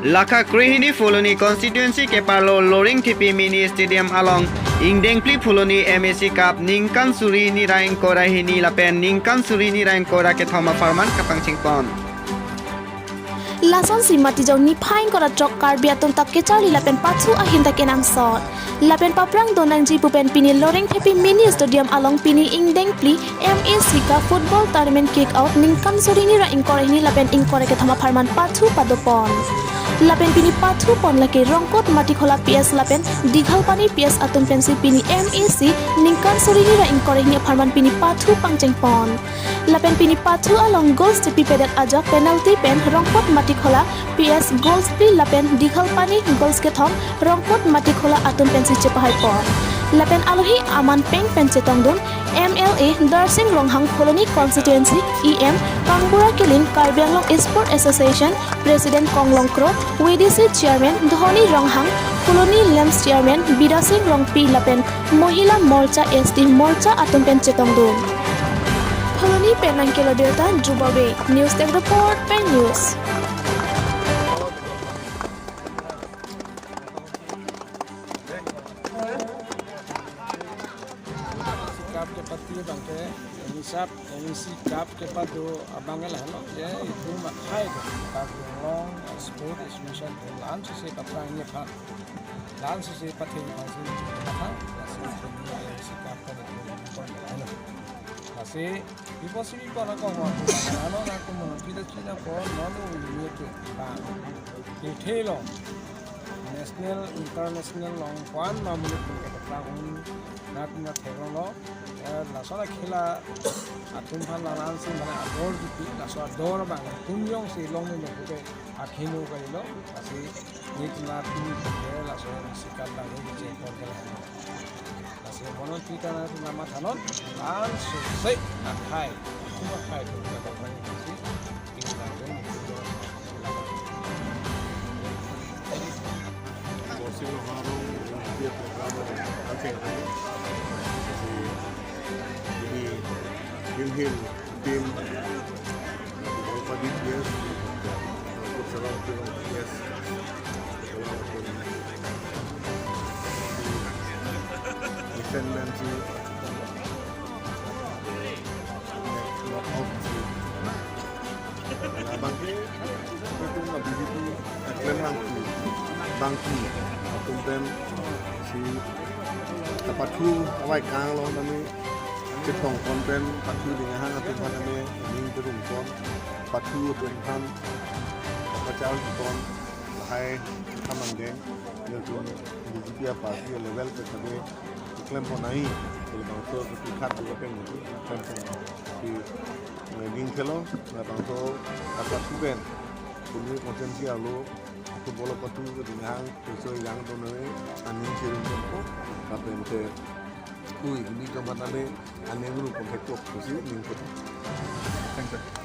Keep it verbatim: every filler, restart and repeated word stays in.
Lakha krehini Phuloni constituency keparlo Loringthepi Mini Stadium along ingdeng phli Phuloni M A C Cup ningkan suri hini ra ingkoi ra hini lapen ningkan suri hini ra ingkoi ra kethom apharman kapangchengpon. Lasonsi matijong niphai ingkoi ra throk Karbi atum ta kecharli lapen pathu ahin ta kenangsot. Lapen paphrang do nangji pu pen pini Loringthepi Mini Stadium along pini ingdeng phli M A C Cup football tournament kick out ningkan suri hini ra ingkoi ra hini lapen ingkoi ra kethom apharman pathu padopon. Lapen pini pathupon lake Rongkot Matikhola P S lapen Dighalpani P S atum pensi pini M A C ningkan suri hini ra ingkoi ra hini apharman pini pathu pangchengpon. Lapen pini pathu along goals chepipedet ajok penalty pen Rongkot Matikhola P S goals phli lapen Dighalpani goals kethom Rongkot Matikhola atum pensi chepahaipon. Lapen alohi aman peng pen chetongdun M L A Darsing Ronghang, Phuloni constituency E M Kangbura Killing, Karbi Anglong Sport Association President Konglong Kro, V D C Chairman Dhoni Ronghang, Phuloni Lamps Chairman Bidasing Rongpi lapen Mohila Morcha S T Morcha atum pen chetongdun. Phuloni pen nangkelo birta Dhruba Bey, News Desk Report, Pei News. Cup kepati abang ke, M A C Cup, M A C Cup kepado abang ke lahelo, ya, itum akhai ke, Karbi Anglong Sport Association, la-an sese pathrang nephan, la-an sese pathrang nephan si pathrang, lasi M A C Cup kepado, lasi, ipo si ipo na kong wa, ano na kong mono, kita China ko, nono ini tu, bang, tu thelo. National, international along ko-an ma monit pen kepatang un nat nat theklonglo. Eh, laso la khela atum aphan la-an si mane ador juti, laso ador abang atum jongsi longme me pute akhino kalilo, lasi nit nat ni pute laso sikat abang ni kechepon ke la. Lasi monon kita na tu nama thanon, an sese akhai, akhai pute kepatang si. Borsing Ronghang dia program aceh tadi. Jadi, Hill Hill team, Golpadi P S, Kutsarong Tirong P S, Defense Mansi, Knockout si. Abang ke, itum na B J P, eh, klem bangki, bangki, atum pen si kapathu, awai kanglo nami, chetongpon pen, pathu dinghang atum aphan nami, ning kerungpon, pathu atum aphan, kapachal pon, lahai, kamang deng, itum B J P a party level ke kami, klempon nai, kalau bangso, kepikhat juga pen, klempon, di, eh, ning thelo, labangso, kapathu pen, Phuloni constituency arlo, football pathu ke dinghang, teso yang to noi, aning chiring tempo, lapen te, ui, ini kamatane, aning ru kontak tok, kusi, ning foto. Thank you.